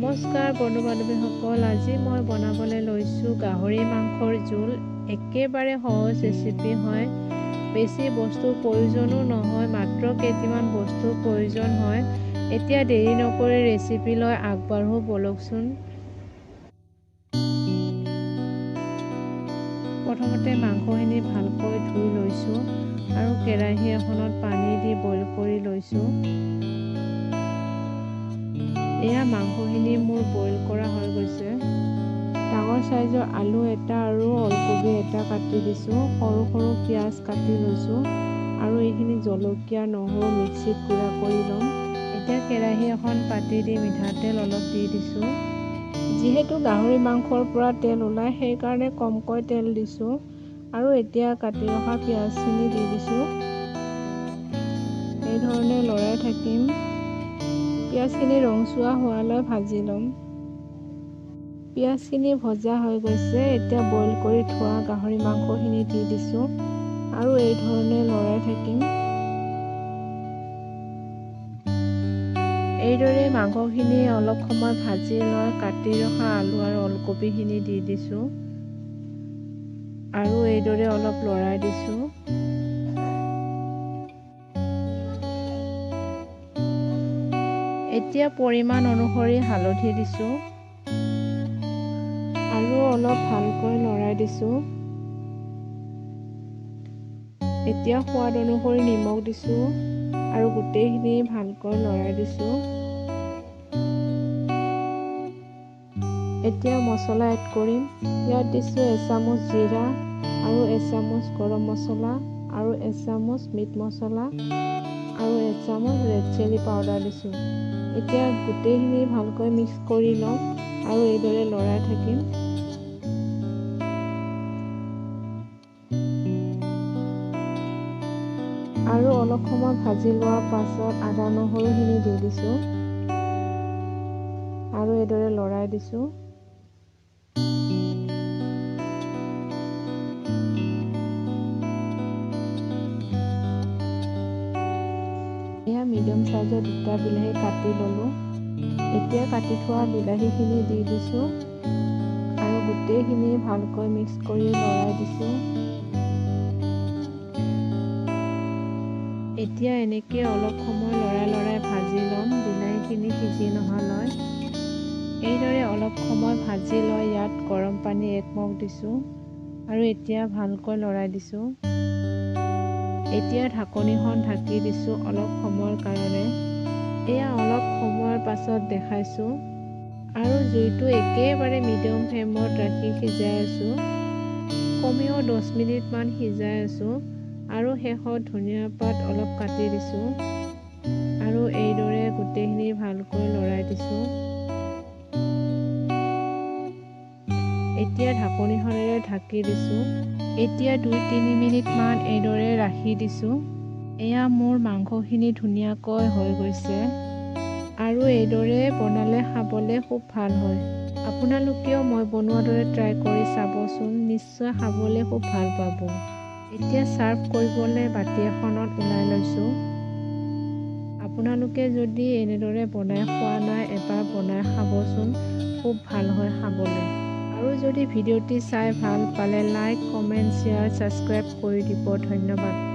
নমস্কাৰ বন্ধু বান্ধৱীসকল, আজি মই বনাবলৈ লৈছোঁ গাহৰি মাংসৰ জোল। একেবাৰে সহজ ৰেচিপি হয়, বেছি বস্তুৰ প্ৰয়োজনো নহয়, মাত্ৰ কেইটিমান বস্তুৰ প্ৰয়োজন হয়। এতিয়া দেৰি নকৰি ৰেচিপিলৈ আগবাঢ়ো ব'লকচোন। প্ৰথমতে মাংসখিনি ভালকৈ ধুই লৈছোঁ আৰু কেৰাহী এখনত পানী দি বইল কৰি লৈছোঁ। এয়া মাংসখিনি মোৰ বইল কৰা হৈ গৈছে। ডাঙৰ চাইজৰ আলু এটা আৰু ওলকবি এটা কাটি দিছোঁ, সৰু সৰু পিঁয়াজ কাটি লৈছোঁ আৰু এইখিনি জলকীয়া নহৰু মিক্সিত গুড়া কৰি ল'ম। এতিয়া কেৰাহী এখন পাতি দি মিঠাতেল অলপ দি দিছোঁ। যিহেতু গাহৰি মাংসৰ পৰা তেল ওলায়, সেইকাৰণে কমকৈ তেল দিছোঁ। আৰু এতিয়া কাটি ৰখা পিঁয়াজখিনি দি দিছোঁ। এইধৰণে লৰাই থাকিম। পিঁয়াজখিনি ৰংচোৱা হোৱালৈ ভাজি ল'ম। পিঁয়াজখিনি ভজা হৈ গৈছে। এতিয়া বইল কৰি থোৱা গাহৰি মাংসখিনি দি দিছোঁ আৰু এই ধৰণে লৰাই থাকিম। এইদৰে মাংসখিনি অলপ সময় ভাজি লৈ কাটি ৰখা আলু আৰু ওলকবিখিনি দি দিছোঁ আৰু এইদৰে অলপ লৰাই দিছোঁ। এতিয়া পৰিমাণ অনুসৰি হালধি দিছোঁ আৰু অলপ ভালকৈ লৰাই দিছোঁ। এতিয়া সোৱাদ অনুসৰি নিমখ দিছোঁ আৰু গোটেইখিনি ভালকৈ লৰাই দিছোঁ। এতিয়া মছলা এড কৰিম। ইয়াত দিছোঁ এচামুচ জিৰা আৰু এচামুচ গৰম মছলা আৰু এচামুচ মিট মছলা আৰু এচামুচ ৰেড চিলি পাউডাৰ দিছোঁ। এতিয়া গোটেইখিনি ভালকৈ মিক্স কৰি ল'ম আৰু এইদৰে লৰাই থাকিম। আৰু অলপ সময় ভাজি লোৱাৰ পাছত আদা নহৰুখিনি দি দিছোঁ আৰু এইদৰে লৰাই দিছোঁ। এয়া মিডিয়াম চাইজৰ দুটা বিলাহী কাটি ল'লোঁ। এতিয়া কাটি থোৱা বিলাহীখিনি দি দিছোঁ আৰু গোটেইখিনি ভালকৈ মিক্স কৰি লৰাই দিছোঁ। এতিয়া এনেকৈ অলপ সময় লৰাই লৰাই ভাজি ল'ম, বিলাহীখিনি সিজি নোহোৱালৈ। এইদৰে অলপ সময় ভাজি লৈ ইয়াত গৰম পানী এক মগ দিছোঁ আৰু এতিয়া ভালকৈ লৰাই দিছোঁ। এতিয়া ঢাকনিখন ঢাকি দিছোঁ অলপ সময়ৰ কাৰণে। এয়া অলপ সময়ৰ পাছত দেখাইছোঁ। আৰু জুইটো একেবাৰে মিডিয়াম ফ্লেমত ৰাখি সিজাই আছোঁ। কমেও 10 মিনিটমান সিজাই আছোঁ। আৰু শেষত ধনিয়া পাত অলপ কাটি দিছোঁ আৰু এইদৰে গোটেইখিনি ভালকৈ লৰাই দিছোঁ। এতিয়া ঢাকনিখনেৰে ঢাকি দিছোঁ। এতিয়া 2-3 মিনিটমান এইদৰে ৰাখি দিছোঁ। এয়া মোৰ মাংসখিনি ধুনীয়াকৈ হৈ গৈছে আৰু এইদৰে বনালে খাবলৈ খুব ভাল হয়। আপোনালোকেও মই বনোৱাৰ দৰে ট্ৰাই কৰি চাবচোন, নিশ্চয় খাবলৈ খুব ভাল পাব। এতিয়া ছাৰ্ভ কৰিবলৈ বাতি এখনত ওলাই লৈছোঁ। আপোনালোকে যদি এনেদৰে বনাই খোৱা নাই, এবাৰ বনাই খাবচোন, খুব ভাল হয় খাবলৈ। আৰু যদি ভিডিঅ'টি চাই ভাল পালে লাইক, কমেণ্ট, শ্বেয়াৰ, ছাবস্ক্ৰাইব কৰি দিব। ধন্যবাদ।